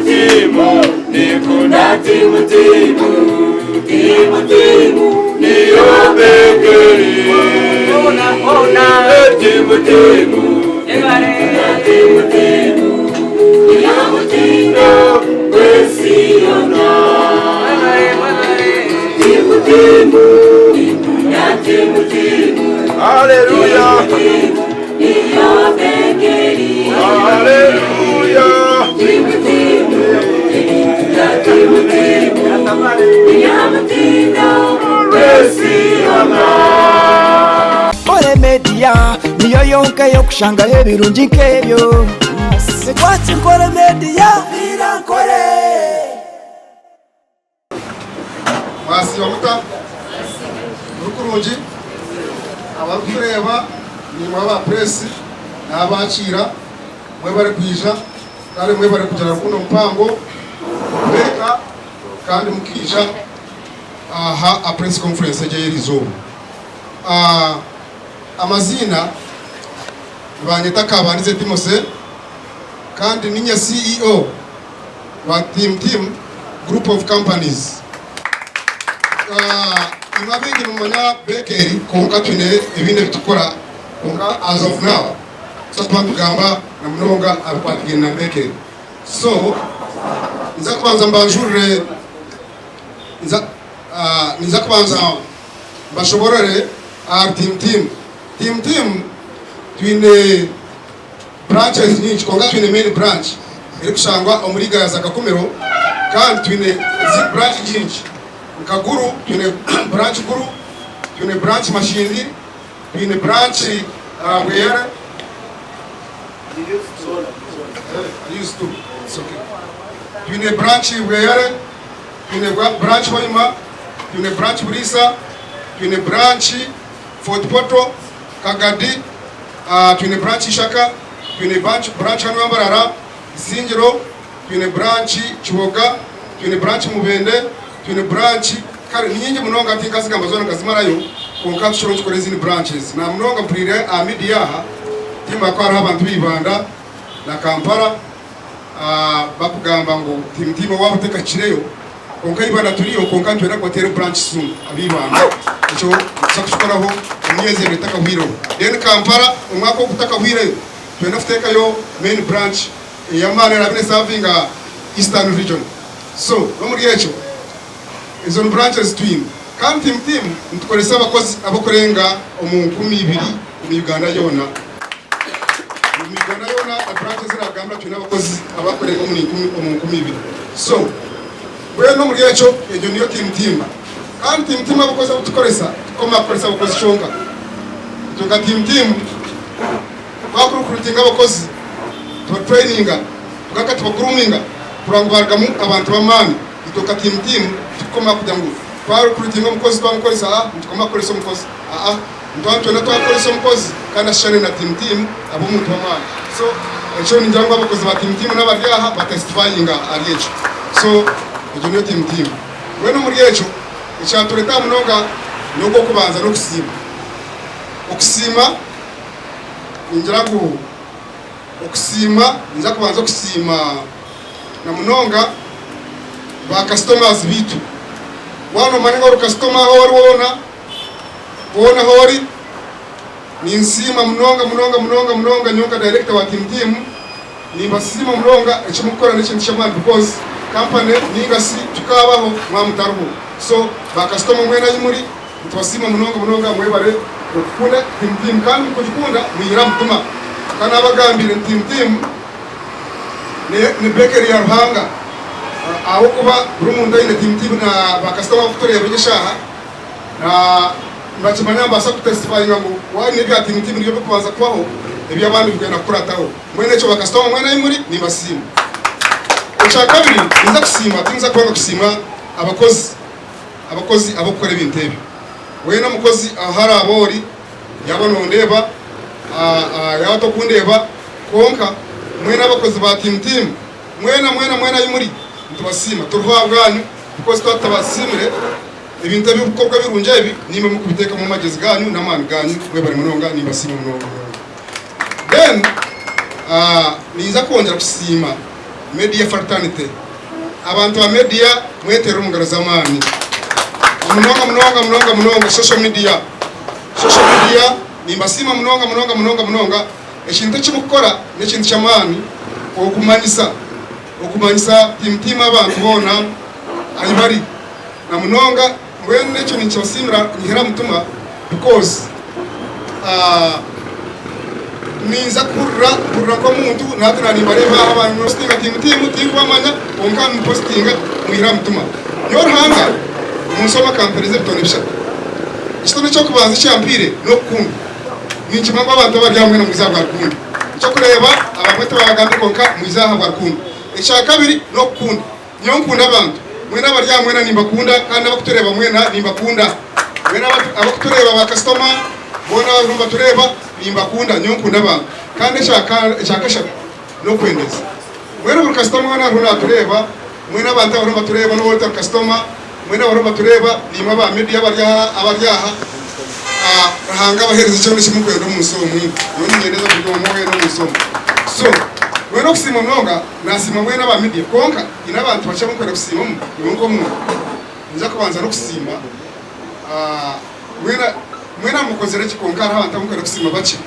Timu nikunda timu timu timu timu niyo bekeri timu timu nikunda timu timu niyo mutindo gw'ensi yoona timu timu nikunda timu timu Hallelujah. niyo bekeri Hallelujah. Timu timu nikunda timu timu niyo mutindo gw'ensi yoona. Nkore Media niyo yonka ey'okushangaho ebirungi nk'ebyo. Twaki Nkore Media Nkore. Mwasiiba muta? Muri kurungi? Abarikutureeba niimwe aba press naabakiira mwebare kwija kandi mwebare kugira rukundo mpango kureeta kandi mukaija aha aha press conference egi ey'erizooba. Amaziina nibanyeta Kabandize Timothy kandi ninye CEO wa Team Team Group of Companies. Imwe abaingi nimumanya Bekeri kwonka twine ebindi ebi turikukora kwonka as of now tuza kuba nitugamba na munonga aha bikwatiraine na Bekeri. So ninza kubanza mbanjurire ninza kubanza mbashoborore ahari Team Team. Team Team twine branches nyingi kwonka twine main branch erikushangwa omuri Igaraza Kakumiro kandi twine ezindi branch nyingi nka Gulu twine branch Gulu, twine branch Masindi, twine branch Bweyere. Twine branch Bweyere, twine branch Hoima, twine branch Buliisa, twine branch Fort Portal, Kagadi, twine branch Ishaka, twine branch hanu Mbarara, Isingiro, twine branch Kiboga, twine branch Mubende, twine branch kare ni nyingi munonga tinkazigamba zoona nkazimarayo kwonka tushobora kukora ezindi branches na munonga mpuriire aha media aha timba ko hariho abantu b'Ibanda na Kampala bakugamba ngu Team Team owaabo tekakireyo kwonka Ibanda turiyo kwonka nitwenda kubateera branch soon ab'Ibanda ekyo nituza kukikoraho emyezi ebiri etakahwireho then Kampala omwaka ogu gutakahwireyo twenda kuteekayo main branch ey'amaani eraabe nesavinga Eastern region so n'omuri ekyo ezo ni branch ezi twine kandi Team Team nitukoresa abakozi abarikurenga omu 2000 omu Uganda yoona. Omu Uganda yoona branch eziragambira twine abakozi abarikurenga omu 2000 so mbwenu omuri ekyo egyo niyo Team Team kandi Team Team abakozi abu tukoresa tikukoma kukoresa abakozi kyonka itwe nka Team Team twakurukurutinga abakozi tubatraininga tugaruka tubaguruminga kurora ngu barugamu abantu b'amaani itwe nka Team Team tikukoma kugira ngu twarukurutinga omukozi twamukoresa aa nitukoma kukoresa omukozi aa Nituba nitwenda twakoresa omukozi kandi ashushane na Team Team abe omuntu w'amaani. So ekyo ningira ngu abakozi ba Team Team n'abari aha batestifayinga ahari ekyo. So egyo niyo Team Team. Mbwenu omuri ekyo ekyatureta aha munonga n'ogw'okubanza n'okusiima. Okusiima ningira ngu okusiima ninza kubanza okusiima na munonga ba customers baitu. Waaba noomanya ngu ori kasitoma ahu ori hoona, Hoona ahoori, ninsiima munonga munonga munonga munonga nyowe nka director wa Team Team, nimbasiima munonga eki murikukora n'ekintu ky'amaani because company ninga shi tukaabaho mwaba mutariho. So ba kasitoma mwena ahi muri nitubasiima munonga munonga mwebare okukunda Team Team kandi mukugikunda mwihire aha mutima. Nka naabagambire nti Team Team ni bakery ya Ruhanga ahabw'okuba buri muntu aine Team Team na ba kasitoma abarikutureeba egi eshaaha, Na nibakimanya nibabaasa kutestifayinga ngu waaba ebya tiimu tiimu nibyo birikubanza kubaho, eby'abandi bigenda kukurataho. Mbwenu ekyo bakasitoma mwena ahi muri, nimbasiima. Ekya kabiri, ninza kusiima, tinza kubanga kusiima abakozi, abakozi ab'okukora ebintu ebyo. Weena omukozi ahu araabe ori, yaaba nondeeba, yaaba tokundeeba, kwonka mwena abakozi ba tiimu tiimu, mwena mwena mwena ahi muri, nitubasiima. Turiho ahabwanyu, because twaba tutabasiimire, Ebintu ebikorwa ebirungi ebi niimwe murikubiteekamu amagyezi gaanyu n'amaani gaanyu. Mwebare munonga, nimbasiima munonga munonga. Then ninza kwongyera kusiima Media Fraternity. Abantu ba media mweterere omu ngaro z'amaani. Munonga munonga munonga munonga social media. Social media nimbasiima munonga munonga munonga munonga. Ekintu eki mukukora n'ekintu ky'amaani okumanyisa okumanyisa tiimu tiimu abantu boona ahi bari na munonga mbwenu ekyo ninkibasiimira nyihire aha mutima because ninza kuhurira mpurira nk'omuntu nahati na nimbareeba aha banpositinga tiimu tiimu tinkubamanya kwonka nimupositinga mwihire aha mutima. Nyowe Ruhanga omunsi omu akampereza ebitone bishatu. Ekitone eky'okubanza eki yampaire n'okukunda. Ninkimanya ngu abantu abari aha mwena mwize ahabwa rukundo. Eky'okureeba abamwe tibabagambire kwonka mwize aha ahabwa rukundo. Ekyakabiri n'okukunda. Nyowe nkunda abantu. Mwena abari aha mwena nimbakunda kandi n'abakutureeba mwena nimbakunda. Mwena abakutureeba ba kasitoma boona abariho nibatureeba nimbakunda. Nyowe nkunda abantu. Kandi ekyakashatu n'okwendeza. Mbwenu buri kasitoma weena ariho naatureeba, mwena abantu abariho nibatureeba n'obu otari kasitoma, mwena abariho nibatureeba, naimwe aba media abari aha, abari aha, Ruhanga abaheereze kyona eki murikwenda omu nsi omu. Nyowe niinyendeza buri omwe weena omu nsi omu. So, mbwenu okusiima munonga, naasiima mwena aba media, kwonka haine abantu bakye abu ndikwenda kusiimamu nyowe nk'omuntu. Ninza kubanza n'okusiima mwena, mwena mukozire gye kwonka hariho abantu abu ndikwenda kusiima bakye.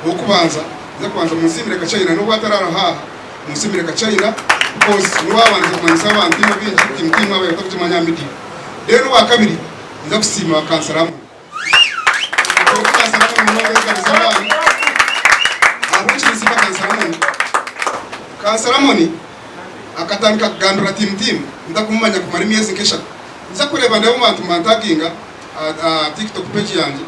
Ow'okubanza, Nza kubanza munsiimire Kachaina n'obu atararaho aha, munsiimire Kachaina because niwe waabanza kumanyisa abantu imwe baingi tiimu tiimu abaire batarikugimanya aha media. Then owa kabiri ninza kusiima Kansara Amon. Kansara Amon munonga engaro z'amaani. Ahabw'enki ninsiima Kansara Amon? Kansara Amon akatandika kugambirira tiimu tiimu ntakumumanya kumara emyezi nk'eshatu. Nza kureeba ndeeba omu bantu nibantaginga aha TikTok page yangye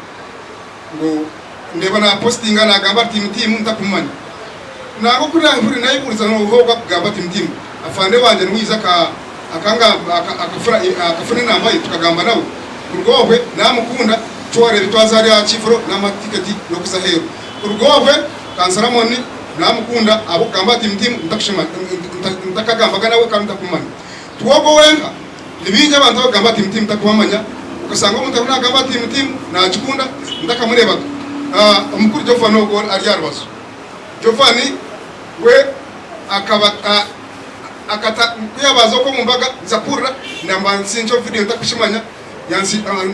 ngu Ndeeba naapositinga naagamba ati, Tiimu ntakumumanya. Nangwa ku naahurire naayebuuriza n'oha ogu akugamba ati, Tiimu? Afande wangye niwe yaija akafuna enamba ye tukagamba nawe. Kuruga obwe naamukunda, twareeba twaza hariya aha kiifuro naamuha tiketi y'okuza aheeru. Kuruga obwe Kansara Amon naamukunda ahabw'okugamba ati, Tiimu ntakagambaga nawe kandi ntakumumanya. Tiwe ogwo wenka. Ni baingi abantu abakugamba ati Tiimu ntakubamanya, okashanga omuntu ariho nagamba ati Tiimu nagikunda ntakamureebaga. Omukuru Jovan ogwo ari aha rubaju. Jovan we akaba akata ku yabanza okwo omu mbaga nza kuhurira nambansinkyeho vidiyo ntakukimanya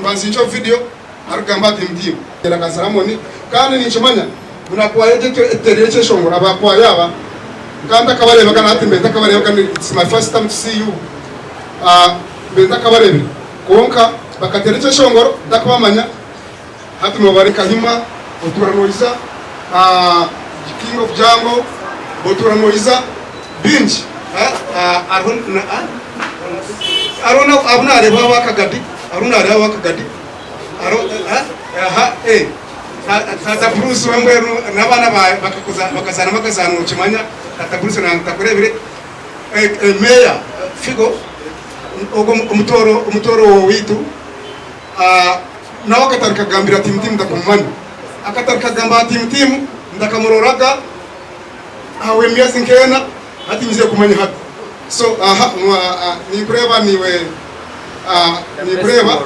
mbansinkyeho vidiyo arikugamba ati Tiimu. Kasaramoni kandi ninkimanya ngu na kwaya egi etuteereire ekyeshongoro aba kwaya aba nkaba ntakabareebaga na hati mbaire ntakabareebaga it's my first time to see you mbaire ntakabareebire kwonka bakateera ekyeshongoro ntakubamanya hati nobare Kahima otuura noija King of Jungle otuura noija bingi hariho hariho abu nareeba owakagadi hariho nareeba owakagadi Aha eh Tata Bruce we mbwenu n'abaana bakakuza bakazaana akazaano nokimanya Tata Bruce nangwa takureebire Meeya Figo ogwo omutooro omutooro w'owaitu nawe akatandika kugambira Tiimu Tiimu ntakumumanya akatandika kugamba aha Tiimu Tiimu ntakamuroraga hahwaire emyezi nk'ena hati nyizire kumanya hati so aha ninkureeba niiwe Ninkureeba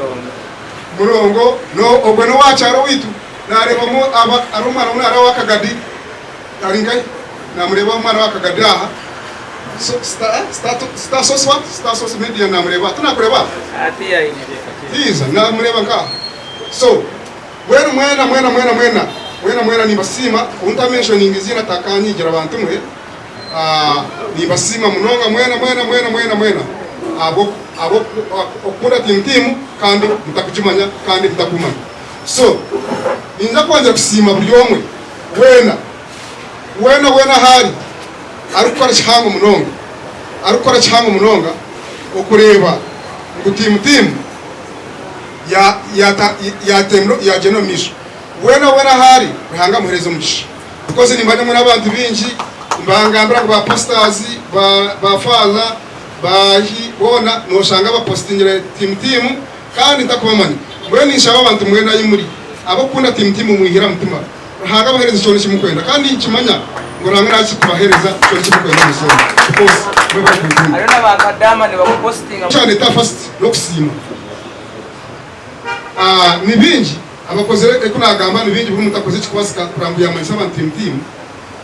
Murongo no ogwe n'owa kyaro owaitu nareebamu aba hariho omwana omwe hariho owa Kagadi ari nkahi namureeba omwana wa Kagadi aha so star star star source what star source media namureeba aha tinakureeba aha tiiza namureeba nkaha so mbwenu mwena mwena mwena mwena mwena mwena nimbasiima ou ntamentioninga eiziina takanyigira bantu mwe. Nimbasiima munonga mwena mwena mwena mwena mwena ahabw'okukunda tiimu tiimu kandi mutakugimanya kandi mutakumanya. So ninza kwongyera kusiima buri omwe weena weena weena ahu ari arikukora kihango munonga arikukora kihango munonga okureeba ngu tiimu tiimu yagyenda omu maisho. Weena weena ahu ari Ruhanga amuheereze omugisha. Because nimba nyamwe n'abantu baingi nibangambira ngu ba pastors, ba ba father, baahi boona noshanga bapositingire team team kandi ntakubamanya. Mbwenu ninshaba abantu mwena ahi muri abokukunda team team mwihire aha mutima Ruhanga abahereze kyona eki mukwenda kandi ninkimanya ngu Ruhanga nabaasa kubahereza kyona eki mukwenda omunsi omu because mwebare kunkunda. Hariho na ba kadaama nibakupositinga. Ekyandeeta first n'okusiima. Ni baingi abakozire eku nagamba ni baingi buri muntu akoze ekikubasika kureba ngu yamanyisa abantu tiimu tiimu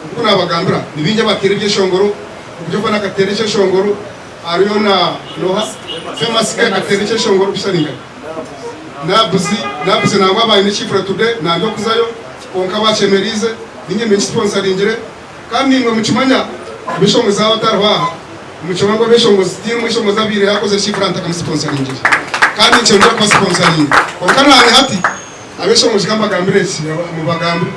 oku nabagambira ni baingi abateire ebyeshongoro. Obugyofana akateera ekyeshongoro hariyo na noha Famous K akateera ekyeshongoro kusha ningahi Nabuzi Nabuzi nangwa aba aine ekiifuro today nandi okuzayo kwonka bakyemeriize ninye mbekisiponsaringire kandi naimwe mukimanya abeshongozi aba batariho aha mukimanya ngu abeshongozi tihaine omweshongozi abaire akozire ekiifuro aha ntakamusiponsaringire kandi nikyongera kubasiponsaringa kwonka nanye hati abeshongozi kambagambire eki mubagambire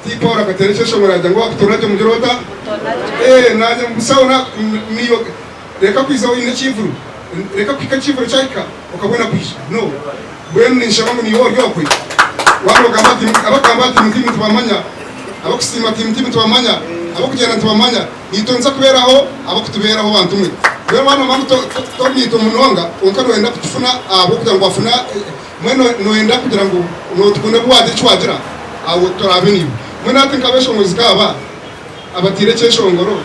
T Paul akateera ekyeshongoro yaagira ngu owakutoorana gye omugire ota? Ee, naanye musawo naiwe reka kwija oine ekiivuru, reka kuhika ekiivuru kyahika okabona kwija. No. Mbwenu ninshaba ngu naiwe ori okwe waaba nogamba ati abakugamba ati Team nitubamanya, abakusiima Team nitubamanya, abakugyenda nitubamanya, naitwe nituza kubeeraho abakutubeeraho bantu mwe. Mbwenu waaba nomanya ngu tori naitwe munonga kwonka noyenda kutufuna ahabw'okugira ngu wafuna Mbwenu noyenda kugira ngu notukunda obu wagira eki wagira, aho turaabe naiwe. Mbwenu hati nk'abeshongozi k'aba abataire ekyeshongoro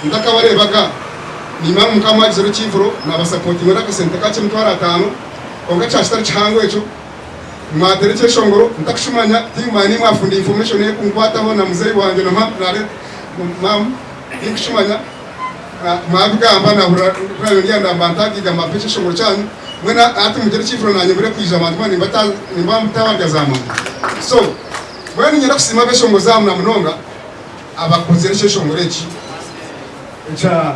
ntakabareebaga, niimanya ngu mukaba mwagizire ekiivuro naabasapotinga n'akasente kakye emitwaro ataano, kwonka kyaba kitari kihango ekyo, mwateera ekyeshongoro ntakukimanya, tiinkumanya niimwe mwafunda information erikunkwataho na muzeeyi wangye na maama, tinkukimanya. Mwabigamba nahurira nayo ndyenda mba ntagiga mbampe ekyeshongoro kyanyu mbwenu hati mugire ekyifuro nanye mbure kwija abantu boona nimba ntabarya za mama so mbwenu niinyenda kusiima abeshongozi aba namunonga abakozire ekyeshongoro eki ekya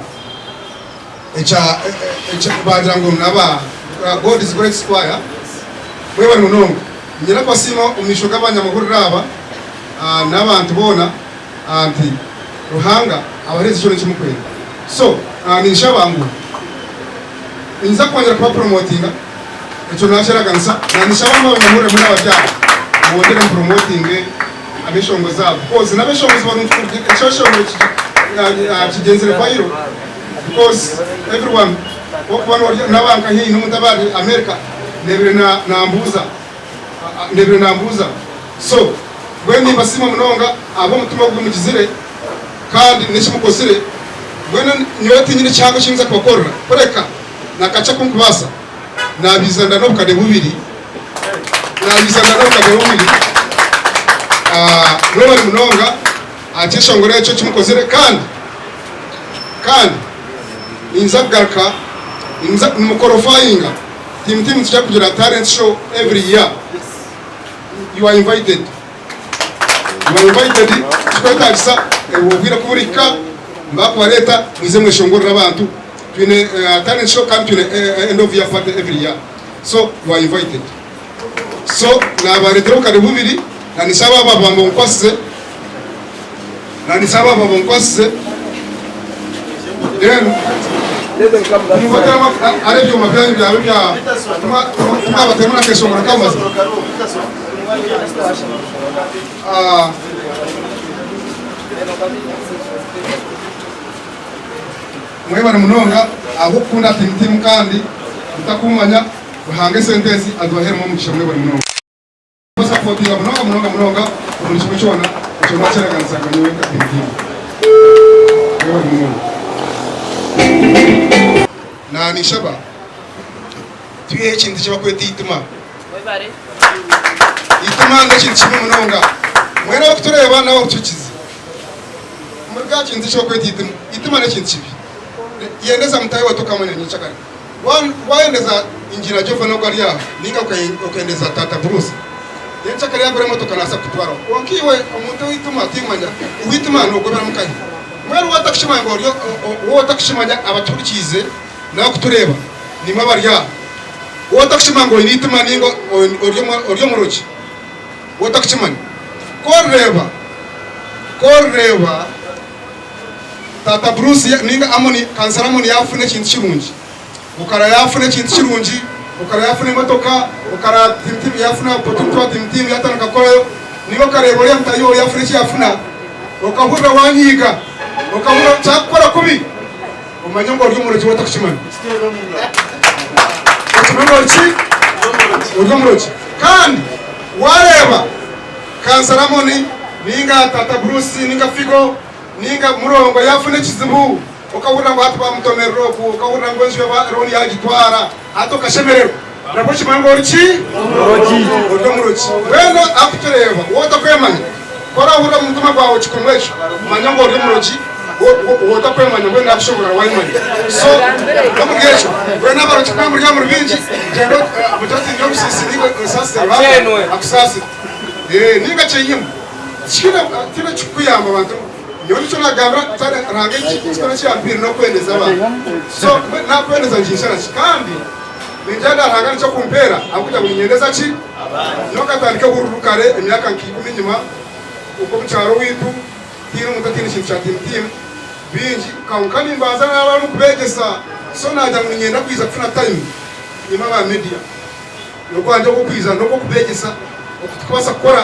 ekya ekya bagira ngu naba God is great choir mwebare munonga niinyenda kubasiima omu maisho g'abanyamahurire aba n'abantu boona. Nti Ruhanga abahereze kyona eki mukwenda. So ninshaba ngu ninza kwongyera kuba promotinga ekyo nakyeraganisa na ninshaba ngu abanyamurire mwena abakyara mwongyere mu promotinge abeshongozi abo because nabeshongozi barungi ekyeshongoro kigyenzire viral because everyone wokuba naba nka haihi nomuntu aba ari America ndebire nambuuza. Ndebire nambuuza. So mbwenu nimbasiima munonga ahabw'omutima ogu mugizire kandi n'eki mukozire. Mbwenu nyowe tinyine kihango eki ndikuza kubakorera kureka nakakye aku ndikubaasa. Naabiiza nda n'obukade bubiri, naabiiza nda n'obukade bubiri. Mwebare munonga aha kyeshongoro ekyo eki mukozire kandi kandi ninza kugaruka ninza nimukorofayinga. Team team nituja kugira talent show every year you are invited you are invited kikwetagisa obwire kuburihika mbakubareta mwize mweshongorere abantu twine talent show kandi twine end of year party every year so you are invited so nabaretera obukade bubiri na nishaba aba bambo nkwasize na nishaba aba bonkwasize Then nimubateremu ari ebyoma byanyu byaba ebya timwabateremu n'akeshongoro k'amazima. Ah, Mwebare munonga ahabw'okukunda Team Team kandi mutakumanya Ruhanga esente ezi azibaheremu omugisha mwebare munonga. Basapotinga munonga munonga munonga omuri kimwe kyona ekyo nakyeraganisa nka nyowe nka Team Team. Mwebare munonga. Na ninshaba twiheho ekintu eki bakweta eitima. Eitima n'ekintu kibi munonga. Mbwenu abarikutureeba n'abarikutuhikiza omuri ka kintu eki bakweta eitima. Eitima n'ekintu kibi. Yendeza mutaahi waawe tokamanya nyekyakare. Wayendeza Injiniya Jovani ogu ari aha ninga okendeza Taata Bruce, nyencakare yagura emotoka nabaasa kukutwaraho. Kwonka iwe omuntu ow'eitima timanya, ow'eitima nogobera mukahi? Mbwenu waaba otakukimanya ngu ori, waaba otakukimanya abatuhurikiize n'abakutureeba nimwe abari aha, waaba otakukimanya ngu oine eitima ninga ori omurogi, waaba otakukimanya, ku orireeba, ku orireeba Taata Bruce ninga Amoni, Kansara Amoni yaafuna ekintu kirungi, Mukara yaafuna ekintu kirungi, Mukara yaafuna emotoka, Mukara Team Team yaafuna opportunity owa Team Team yaatandika kukorayo, ninga okareeba oriya mutaahi waawe yaafuna eki yaafuna, okahurira waanyiiga, okahurira kyakukora kubi, omanye ngu ori omurogi waaba otakukimanya. Okimanye ngu ori ki? Ori omurogi. Kandi waareeba Kansara Amoni ninga Taata Bruce ninga Figo, Ninga murongo yafuna ekizibu okahurira ngu hati bamutomerera oku, okahurira ngu enju ya loan yagitwara, hati okashemererwa. Nabwo okimanya ngu ori ki? Ori omurogi. Mbwenu akutureeba waaba otakwemanya. Ku orahurira omu mutima gwawe okikomwa ekyo, manya ngu ori omurogi wotakwemanya mbwenu nakushobora wayemanya. So n'omuri ekyo mbwenu abarogi ku muri muri bingi gyenda ogire oti ndi omusiisi niiwe onsaasire Ruhanga akusaasire. Ninga kyenyini tihaine ekikukuyamba bantu nyowe nikyo nagambira Ruhanga ekitone eki yampaire n'okwendeza abantu. So mbwenu nakwendeza nikinshara ki? Kandi ningira ngu Ruhanga nikyo akumpeera ahabw'okugira ngu niinyendeza ki? Nyowe nkatandika ehururu kare emyaka nka ikumi enyima, okwo omu kyaro owaitu tihaine omuntu ataine kintu kya tiimu tiimu. Baingi kwonka nimbanza naaba arimu kubeegyesa so naagira ngu niinyenda kwija kufuna time imwe aba media. N'okwangye okw'okwija n'okw'okubeegyesa oku turikubaasa kukora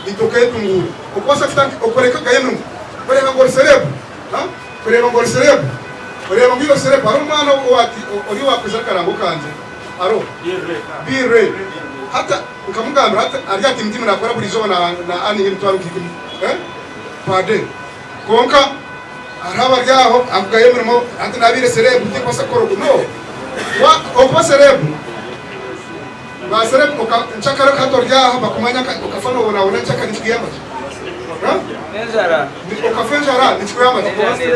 itwe okeetunguura. Okubaasa kutandika okureka kugayo emirimo, kureeba ngu ori celeb, kureeba ngu ori celeb, oreeba ngu iwe ori celeb. Hariho omwana ori owaakwizire akarango kangye. Haro Bill Ray hati nkamugambira hati ari ati Mutima nakora buri izooba na na earning emitwaro nka ikumi eh per day kwonka hariho abari aho akugayo emirimo hati nabaire celeb tinkubaasa kukora oku no wa okuba celeb ba celeb oka nkyakare hati ori aho bakumanya nka okafa nobonabona nkyakare nikikuyamba ki eh N'enjara. Okafa enjara nikikuyamba ki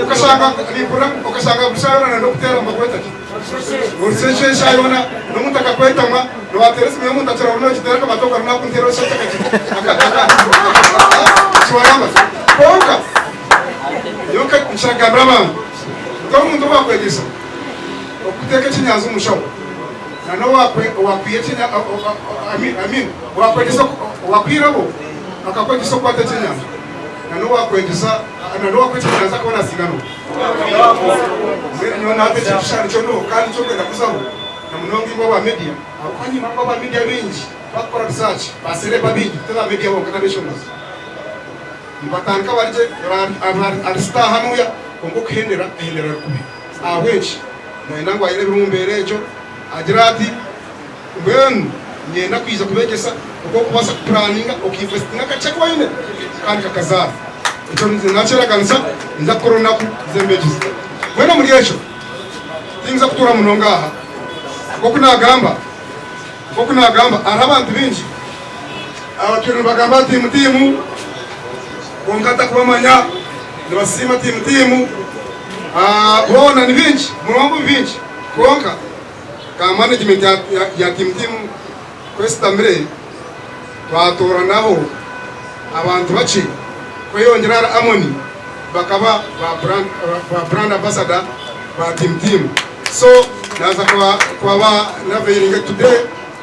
okashanga nimpurira okashanga buri shaaha yoona nayenda okuteera nibakweta ki Orushekye eshaaha yoona n'omuntu akakwetamwa niwateera esimu y'omuntu akira ngu nogiteera akamata ogaruka nakunteera orushekye akaki aka aka kiwayamba ki? Kwonka nyowe nkiragambira abantu nti omuntu owakwegyesa okuteeka ekyenyanza omu nshaho na n'owakwe owakwiha ekyenya I mean I mean owakwegyesa owakwiha irabo akakwegyesa okukwata ekyenyanja na n'owakwegyesa na n'owakuha ekyenyanza akaba nasinga n'oha? Mbwenu nyowe nahati eki ekishushani nikyo ndiho kandi nikyo ndikwenda kuzaho na munonga imwe aba media ahabw'okuba niimanya ngu aba media baingi bakukora research ba celeb abaingi ti ba media bonka n'abeshongozi nibatandika bari gye ari star hanuya kwonka okuhendera ahendera ari kubi ahabw'enki nayenda ngu ayine ebiri omu mbeera egyo agire ati mbwenu niinyenda kwija kubegyesa oku orikubaasa kupuraninga okinvesitinga akakye aku oine kandi kakazaara. Ekyo nakyeraganisa ninza kukora orunaku nze mbegyese. Mbwenu omuri ekyo tinza kutuura munonga aha. Nk'oku naagamba, nk'oku naagamba hariho abantu baingi abatwire nibagamba tiimu tiimu kwonka ntakubamanya nibasiima tiimu tiimu boona ni baingi munonga omu baingi kwonka Ka management ya Team Team ku esitamire twatooranaho abantu bakye kweyongyera ahari Amoni bakaba ba brand ambassador ba Team Team so naaza kuba naveiringe today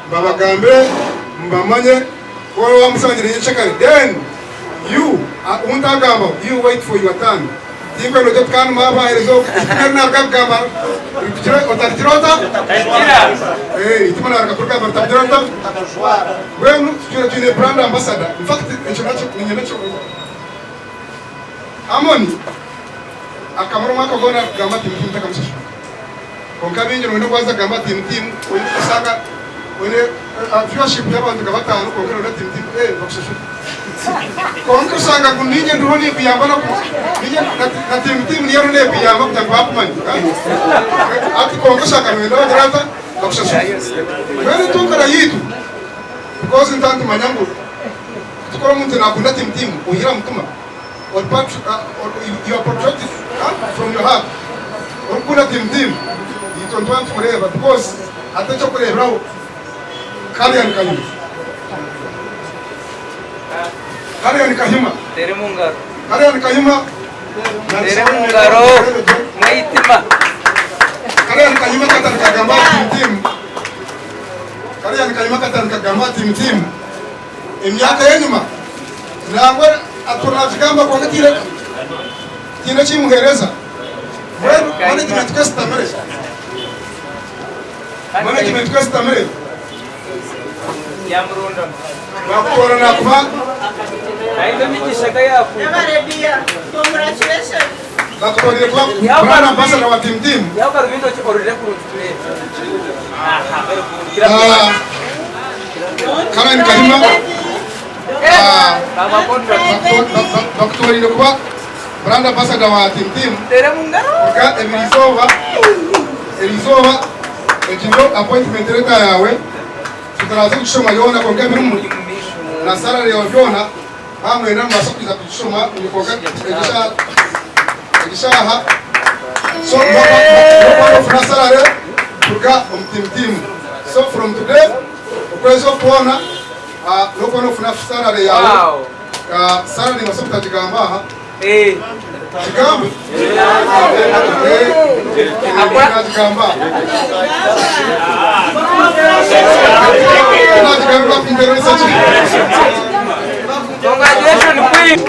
mbabagambire mbamanye ku oraba wamushangire nyencakare then you ou ntagambaho you wait for your turn. Tinkwenda ogye oti kandi mwabahereza oku eitima eri naruga kugamba rikugira otarigira ota? Eh, eitima naruga kurigamba ritakugira ota? Mbwenu tutwire twine brand ambassador. In fact ekyo nakyo niinyenda ekyo Amoni akamara omwaka gwona arikugamba ati Mutiimu takamushashura. Kwonka baingi noine obu waaza kugamba ati Mutiimu oine oshanga oine viewership y'abantu nka bataano kwonka nogira ati Mutiimu eh bakushashure. Kwonka oshanga ngu niinye ndiho ninkuyamba niinye na tiimu tiimu niyo eriho neekuyamba kugira ngu baakumanya. Hati kwonka oshanga nooyenda bagire bata bakushashure. Mbwenu entunkara yaitu because nituba nitumanya ngu kutukora omuntu naakunda tiimu tiimu oihire aha mutima you are patriotic from your heart orikukunda tiimu tiimu itwe nituba nitukureeba because hati ekyokureeberaho Karian Kahima. Karian Kahima. Tere mu ngaro. Karian Kahima. Tere mu ngaro. Mwitima. Karian Kahima katandika kagamba ati timu. Karian Kahima katandika kagamba ati timu. Emyaka y'enyima nangwa atura nakigamba kwonka tihaine tihaine ekimuhereza. Mbwenu management kwesitamire. Management kwesitamire. Yamurundamu. Bakutoora nakuba. Aine emigisha gayakuba. Bakutoorire kuba brand ambassador wa Team Team. Yaho karubindo orurire kurungi turebe. Aha, bari kurungi. Karen Kahima. Bakutoorire kuba brand ambassador wa Team Team. Tere mu ngaro. Kuruga erizooba erizooba egi niyo appointment letter yaawe tutaraza kugishoma yoona kwonka ebirimu na salary yaawe byona. Mwaba mwenda nimubaasa kwija kugishoma kwonka egi shaaha so nokuba nofuna salary kuruga omu Team Team. So from today okwezi oku kwona nokuba nofuna salary yaawe. Salary nimbaasa kutagigamba aha. Kigambe? Nagigamba. Nagigamba kumperereza ki? Congratulations, Queen.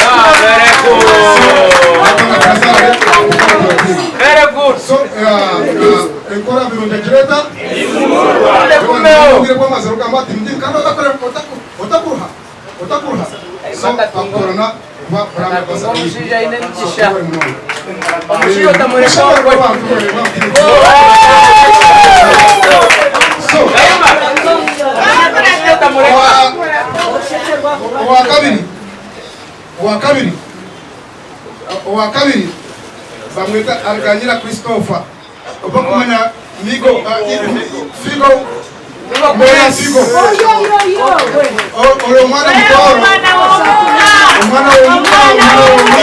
Ah, very good. Very good. So, enkora birungi egireta Kumeho. kwamazire kugamba ati ndi kandi otakuruha otakuruha so akutorana kuba brand ambassador. Omushaija aine emigisha. Omushaija otamureka ogwe. So Kayima. Omushaija otamureka. Owakabiri bamweta Ariganyira Christopher oba kumanya Migo, Figo Moya Figo. Oyo omwana mutoro, omwana w'omuka, omwana w'omuntu.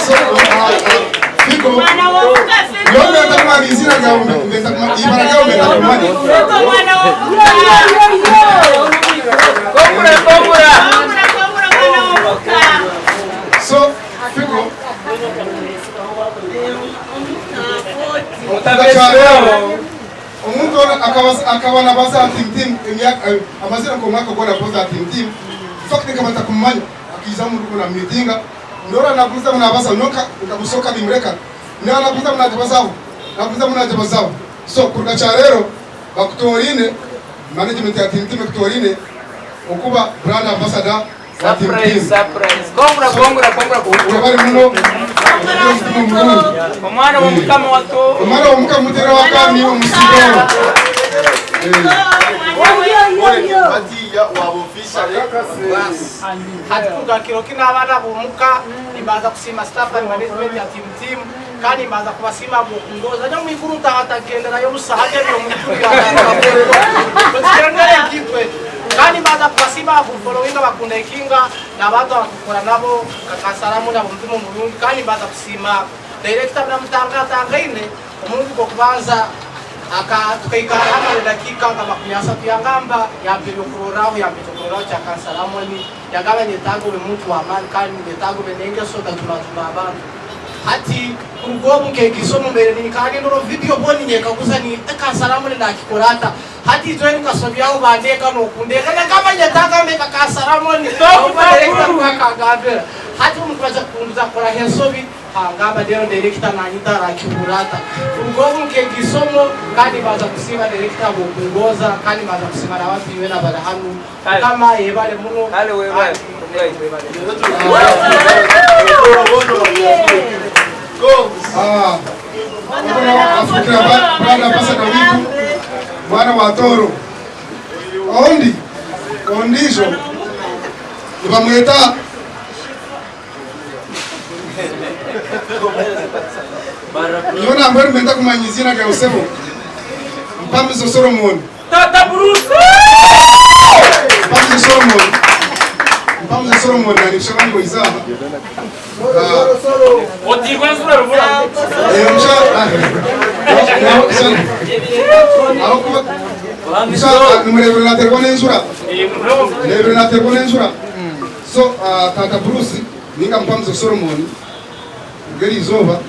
So Figo yo mbenda kumanya izina ryawe, mbenda kumanya ibara ryawe, mbenda kumanya. Kongura, kongura. So Figo Mutabesiweho. Omuntu ono akaba nabaza Team Team emyaka amazina nk'omwaka gwona abaza Team Team. Fact nkaba ntakumumanya, akiiza omu rugo na mitinga ndora nagumizamu nabaza nyoka nkamusoka nimureka niba nagumizamu nagibazaho, nagumizamu nagibazaho. So kuruga kyarero bakutorine, management ya Team Team ekutorine okuba brand ambassador wa Team Surprise, Team. surprise. Kongura, kongura, kongura. Webale muno, ogire omutima omurungi. Omwana w'omukama wato. Omwana w'omukama mutera wakami omusigoro. Batiya waba officially. Hati kuruga kiro kino abaana b'omuka nimbanza kusiima staff and management ya Team Team, kandi nimbanza kubasiima bw'okungoza nyo mwiguru ntahatagenderayo busa hati ebyo mwiguru tugendere nkitwe, kandi mbanza kubasiima bakufollowinga, bakundekinga n'abantu abakukora nabo kakasaramu nabo mutima omurungi, kandi mbanza kusiima director namutangatangaine omurundi gw'okubanza aka tukaikara hamwe dakika nka 30, yangamba yampa ebyokurorraho, yampa ekyokurorraho kya Kansalamoni, yagamba nyetaaga ube muntu w'amaani kandi nyetaaga ube n'engeso otajumajuma abantu. Hati kuruga obu nkegisa omu mbere ninkaba ndora video boni nyekaguza ni Kansalamoni nakikora ata. Hati itwe nkasobyaho bandeka nokundeka nagamba nyetaaga mbe Kansalamoni akagambira. Hati omuntu baja kunduza kukora ensobi hangamba rero director nanyita arakihurata. Kuruga obu nkegisomo, kandi baza kusiima director bokungoza, kandi baza kusiima n'abantu bena bari hanu. Kama yebale muno. Kale webale. Ah, afukira brand ambassador witu mwana wa Toro ondi ondijo nibamweta niyo nambwe nimwenda kumanya izina ryawe sebo Mpamizo Solomon. Tata Bruce. Mpamizo Solomon, Mpamizo Solomon nanisha ngo izaha. Otirwa enzura rubura. Musha aho kuba musha nimurebera naterwa n'enzura, rebera naterwa n'enzura. So Tata Bruce ninga Mpamizo Solomon, rugeri izooba,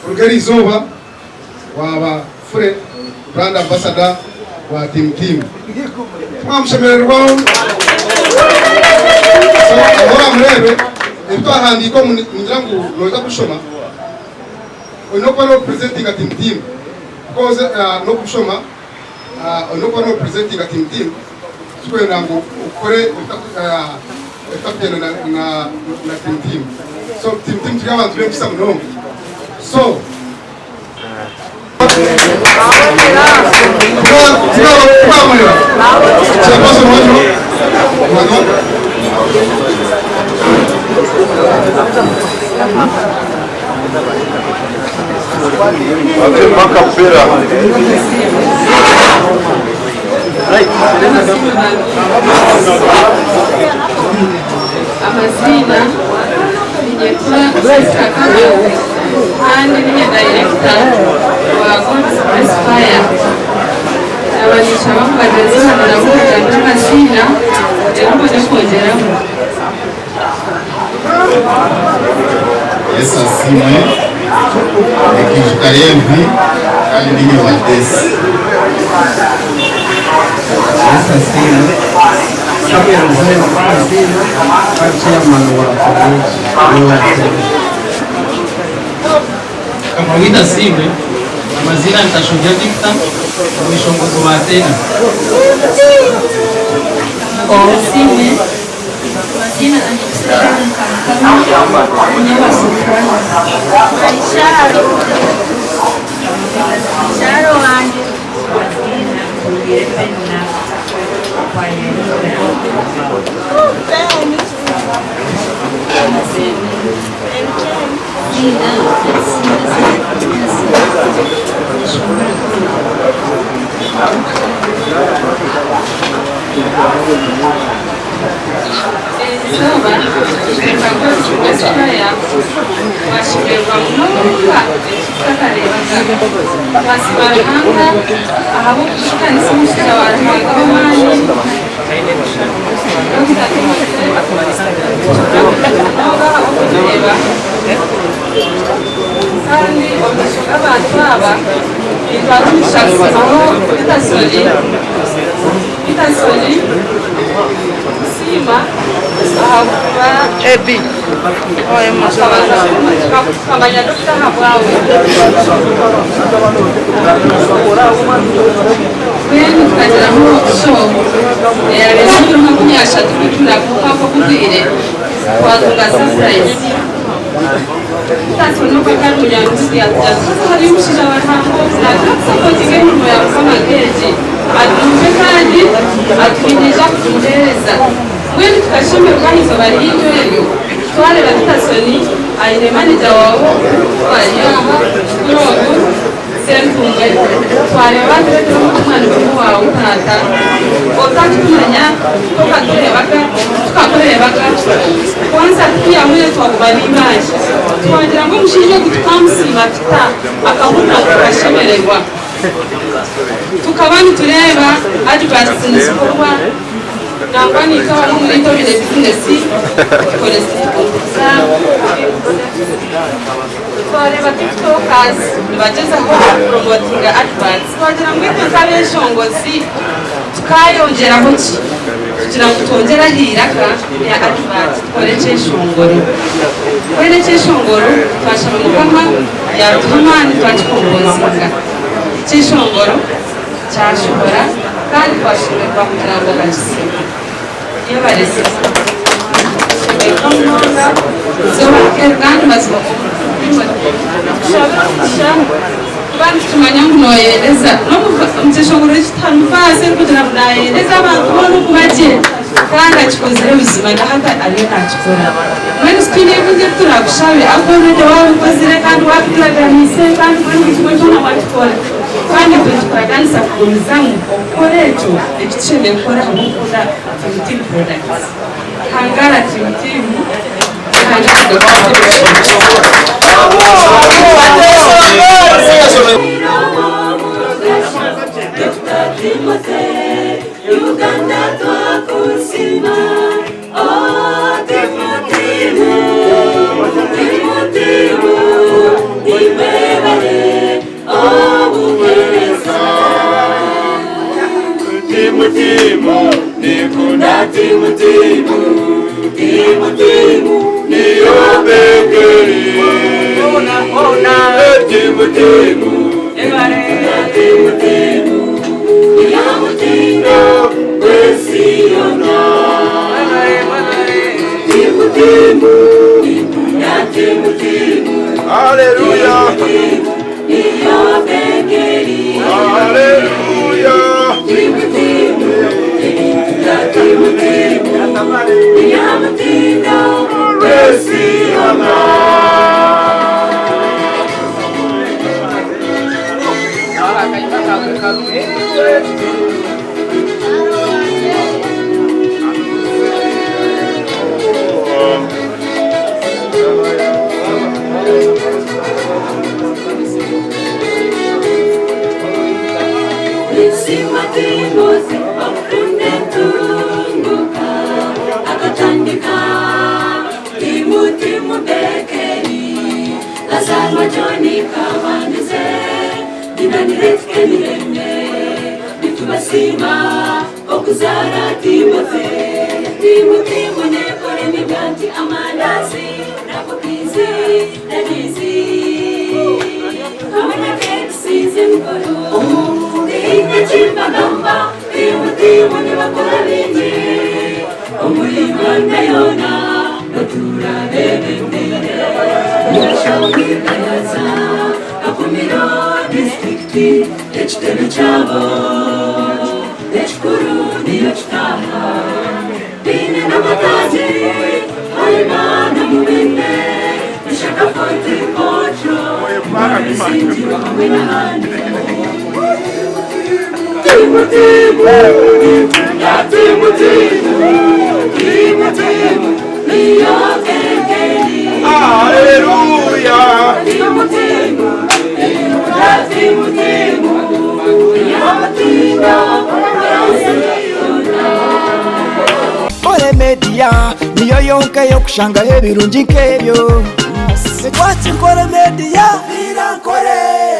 rugeri izooba waba fure brand ambassador wa Team Team, twamushemererwaho. So ahora murebe ebitwahandiika omu ningira ngu noza kushoma olina okuba nopresentinga Team Team because n'okushoma olina okuba nopresentinga Team Team, tukwenda ngu ukore ebitakugenda na Team Team. So Team Team turi abantu b'empisa munonga. So twamureba chairperson wacu wano. Ate mpaka Pera. Right. Amaziina ninyetwa Jessica Kamau kandi ninye dayirekita wa God's Grace Fire. Naba ninshaba ngu bagyenzi bangye nabo bagambe amaziina reero mbone kwongyeramu. Yesu asiimwe, Nikijuka Levi kandi ninye wa Desi. Yesu asiimwe, Samuel Muhwezi Amaziina kandi chairman wa village Royal Service. Kamawita asiimwe, amaziina ni Tashobya Victor, omwishongozi wa Atena. Asiimwe, Amazina Anitha Sharon Kamukama, ninye wa Soprano. Sharo. Sharo wanje. Amazina Nduhire Penina Erizooba itwe nka God's Grace Choir twashemererwa munonga eki tutakareebaga. Twasiima Ruhanga ahabw'okutuhikanisa omushaija wa Ruhanga w'amaani Dokita Timothy munonga ahabw'okutureeba kandi omu maisho g'abantu aba nintwara omugisha kusiimaho Petersoni Petersoni kusiima ahabw'okuba tukamanya Dokita ahabwawe. Mbwenu tukagiramu show eyabaire ebiro 30 kuturako obwire twatunga surprise. Peterson ogu akaba ari munywani yatugira ati haza hariyo omushaija wa Ruhanga ogu naagira kusapotinga emirimo ya Mukama nk'egi atumve kandi atuhigiije kutumuheereza. Mbwenu tukashemererwa aha izooba ry'eiryo eryo twareeba Peterson aine manager waawe ari aha kuri ogu Ssentumbwe twareeba batureetera omwana omwe waawe taata otarikumanya tokatureebaga tukakureebaga kwanza tiyahwire twaguma n'eibanja twagira ngu omushaija ogu tukamusiima tuta akahurira ngu tukashemererwa tukaba nitureeba adverts nizikorwa nangwa naitwe abamwe omuri itwe abaine bizinesi tukoresa twareeba tiktokers nibagyezaho kupromotinga adverts twagira ngu itwe nk'abeshongozi tukayongyeraho ki kugira ngu twongyere aha iraka rya advert tukore ekyeshongoro mbwenu ekyeshongoro twashaba Mukama yatuha amaani twakikompozinga ekyeshongoro kyashohora kandi twashemererwa kugira ngu bakakisiima yebare Tushemereirwe munonga izooba kandi mazima Tushabire omugisha kuba nitukimanya ngu noyendeza n'omukyeshongoro eki tiharimu verse erikugira ngu nayendeza abantu boona okuba gye kandi akikozire buzima na hati ariyo nakikora. Mbwenu titwine ebindi ebi turakushabe ahabw'okuba already wabikozire kandi wabituraganiise kandi mbwenu buri kimwe kyona wakikora kandi itwe nitukuraganisa kugumizamu okukora ekyo eki tushemereire kukora ahabw'okukunda Team Team Products. Hangara Team Team. Uganda twakusima oh timu timu timu timu nimwebale obuhereza Timu timu nikunda timu timu timu timu niyo bekeri timu timu timu timu ya mutindo wesiyona timu timu nikunda timu timu Haleluya niyo bekeri Haleluya timu timu nikunda timu timu ya mutindo wesiyona Akazarwa John Kabandize Dinanire emirembe Nitubasiima okuzara Timothy Timu nekora emigati amandazi na cookies na dizi Hamwe na cakes z'emikoro Tiine kimbagamba Timu timu nibakora bingi Omuri Uganda yoona batura bebembire Nyashangikayaza Kakumiro disitulikiti ekitebe kyabo ekikuru niyo kitaha Biine n'amataagi Hoima na Mubende Ishaka Fort Portal Isingiro hamwe n'ahandi Timu timu ya timu timu timu timu niyo kekeri Haleluya. Timu timu ya timu timu ya timu Kore Media niyo yonka yokushangaho ebirungi nk'ebyo. Twaki Nkore Media, Nkore.